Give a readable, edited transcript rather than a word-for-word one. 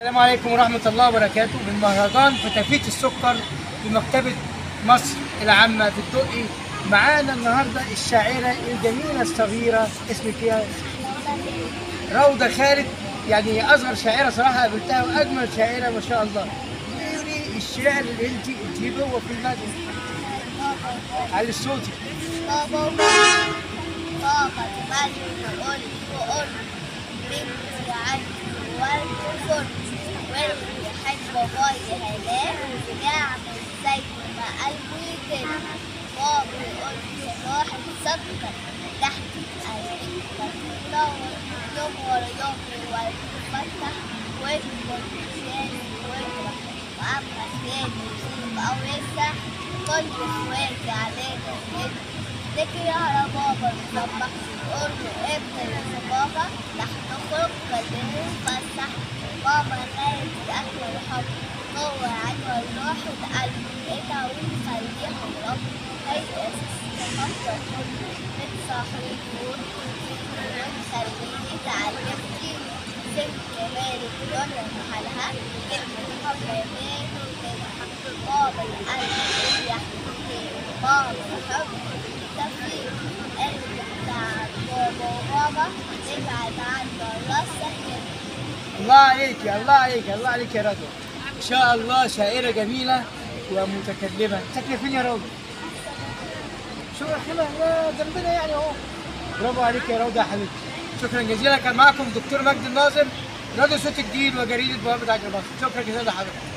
السلام عليكم ورحمة الله وبركاته. من مهرجان فتافيت السكر بمكتبة مصر العامة في الدقي، معانا النهارده الشاعرة الجميلة الصغيرة، اسمك ايه؟ روضة خالد. يعني أصغر شاعرة صراحة قابلتها وأجمل شاعرة ما شاء الله. قولي الشعر اللي أنت قلتيه جوه في المجلس. علي صوتك. بابا بابا تملي قول بنتي عندي ورد وفل، واللي يحب بابايا هلال يعمل زي ما قلبه يطل. بابا يقول صباح السكر تحت قلبي تنور، يوم ورا يوم الورد يفتح ويكبر ويشال ويفرح، وأما خيالي يصيب أو يسرح كل إخواتي علينا يهد. افتكر على بابا نصبح نقول له امتى يا بابا رح نخرج كلنا نتفسح. بابا خالد الأكل والحب هو عدوى الروح والقلب، ادعوا خليهم رب هي أساس الثقافة والحب. بتصحيني وتخليني تعلمتي سمت جمال الدنيا محلها، كلمة حب يمين وتضحك. بابا القلب اللي يحكي بابا الحب تفكير قلبي بتاع بابا وماما نبعد عنا الله سهل. الله عليك الله عليك الله عليك يا رضوى، ان شاء الله شاعرة جميلة ومتكلمة. ساكنة فين يا روضة؟ شو الخيمة جنبنا يعني اهو. برافو عليك يا روضة يا حبيبتي، شكرا جزيلا. كان معكم دكتور مجدي الناظم، راديو صوت جديد وجريدة بوابة عجل مصر. شكرا جزيلا لحضرتك.